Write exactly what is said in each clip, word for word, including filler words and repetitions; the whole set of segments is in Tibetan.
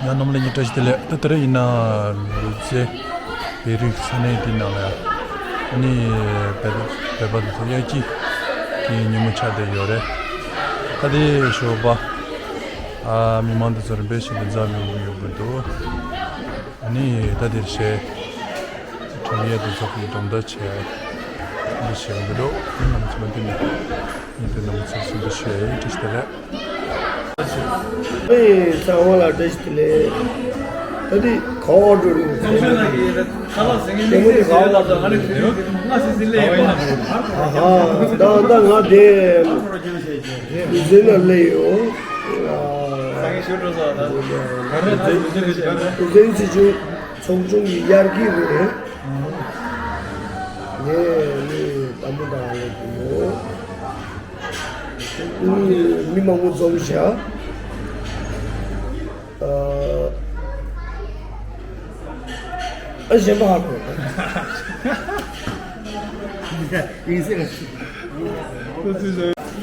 ཡང་རྣམ་པ་ལྷན་རྒྱས་བཀྲ་ཤིས་བདེ་ལེགས། ད་དེ་རིང་ཡིན་ན་ལུས་རྩལ་བོད་རིགས་ས་གནས་འདི་ནང་ལ་ཡང་ཨ་ནི་བོད་པ་བོད་པ་དེ་ཚོ་དབྱར་སྐྱིད་ཀྱི་ཉིན་མོ་ཆགས་བསྡད་ཡོད་རེད། ད་དེ་ཞོགས་པ་ཨ་མི་མང་དེ་ཚོ་རིམ་པས་བཞིན་དུ་འཛོམས་ཡོང་གི་ཡོད་པ་འདུག་ཨ་ནི་ད་དེར་གཞས་འཁྲབ་ཡས་དེ་ཚོ་གི་སྒྲོམ་མདའ་བྱས་འདི་བྱས་ཡོང་གི་འདུག་ཨ་ནི་རྣམ་པ་ཚོ་འདི་ནས་ཡིན་དུས་རྣམ་པ་ཚོ་གསུང་འདི་ཞུ་ཡས་བཀྲ་ཤིས་བདེ་ལེགས། ཨེ་ཚང་མ་ལ་བཀྲ་ཤིས་བདེ་ལེགས། ད་དེ་ག་བར་འགྲོ་རིང་ཁ་ལག་ཟིན་ངེས་ལེགས་ཟེར་ལ་ད་ང་ནི་ཁུལ་ང་སི་སི་ལེ་ཡོད་མ། ད་ད་ང་དེ་ཟིན་ན་ལེ་ཡོད། ཟིན་ཚེ་ཆུ་ཚོགས་ཆུང་གི་དབྱར་སྐྱིད་རེད། ངས་ནི་དམ་པོ་དང་ལེ་གི་ཡོད། མི་མང་པོ་འཛོམས་ཤག་ཨ་གཞན་པ་ཧ་གོ།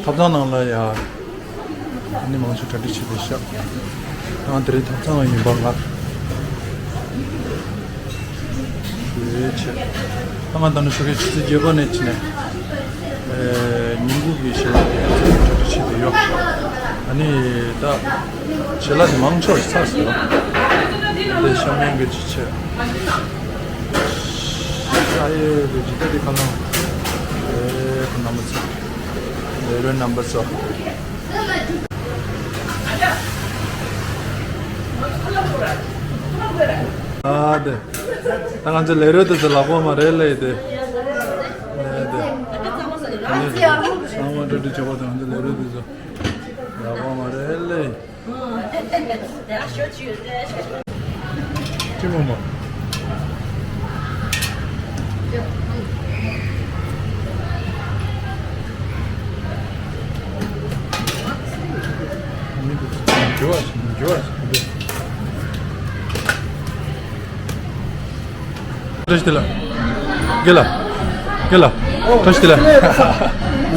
ཐབ་ཚང་ནང་ལ་ཡ་ཨ་ནི་མང་ཤོས་གྲ་སྒྲིག་བྱས་བསྡད་ཤག་ང་དེ་རིང་ཐབ་ཚང་ལ་ཡིན་པ་ང་། ཞུ་ཡས་ཆེ། ད་ང་ད་ནི་ཞོགས་ཀའི་ཆུ་ཚོད་བརྒྱད་པ་ནས་ཕྱིན་ནས་ཨེ་ཉིན་གུང་གི་ཞལ་ལག་གི་ཚོད་གྲ་སྒྲིག་བྱས་བསྡད་ཡོད། ཨ་ནི་ད་ཞལ་ལག་དེ་མང་ཆེ་བ་ཞིག་ཚར་སོང་། ཨ་ནི་ཤ་མེན་གྱི་ཅི་བྱས། ཨ་ཡེ་དེ་ཇི་ལྟ་དེ་ཁ་ལང་། ཨེ་ཁོ་རྣམ་པ་ཚོ། ལས་རོགས་རྣམ་པ་ཚོ། ཨ་དེ། ད་ང་ཚོ་ལས་རོགས་དེ་ཚོ་ལག་པ་མ་རེད་ལེ་དེ། ཨ་དེ། ཚང་མ་འགྲོ་འགྲོ་བྱེད་པ་དང་ང་ཚོ་ལས་རོགས་དེ་ཚོ་ལག་པ་མ་རེད་ལེ། ཅི་མོ་མོ། མི་འདུག་འགྱུར་བ་ཞིག་འགྱུར་བ་ཞིག་འདུག་བཀྲ་ཤིས་བདེ་ལེགས། རྒན་ལགས། རྒན་ལགས། བཀྲ་ཤིས་བདེ་ལེགས། ང་ཚོ་ཡོད་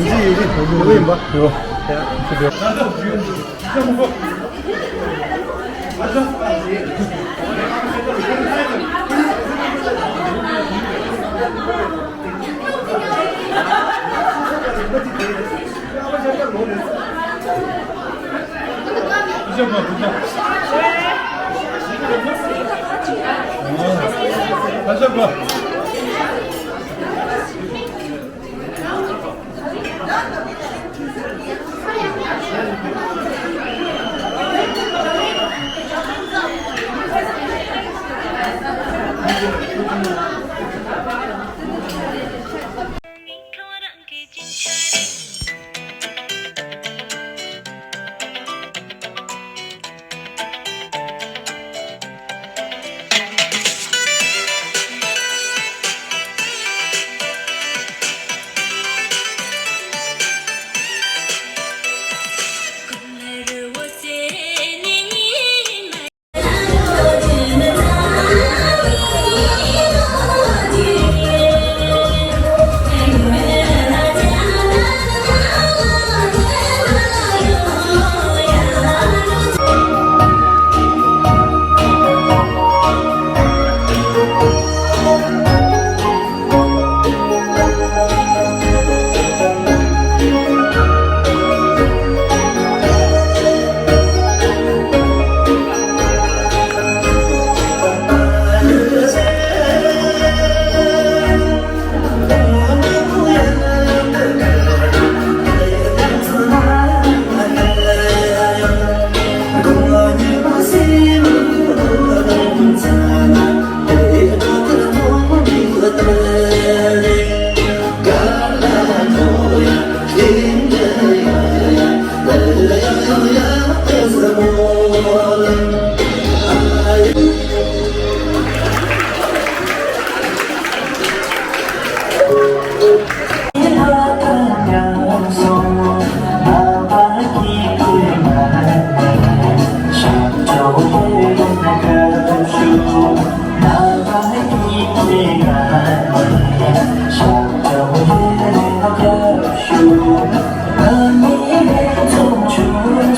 རེད།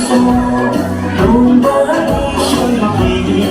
ཡོད་ཡིན་པ། ཡོད། ཡ། ཁྱེད་དེ།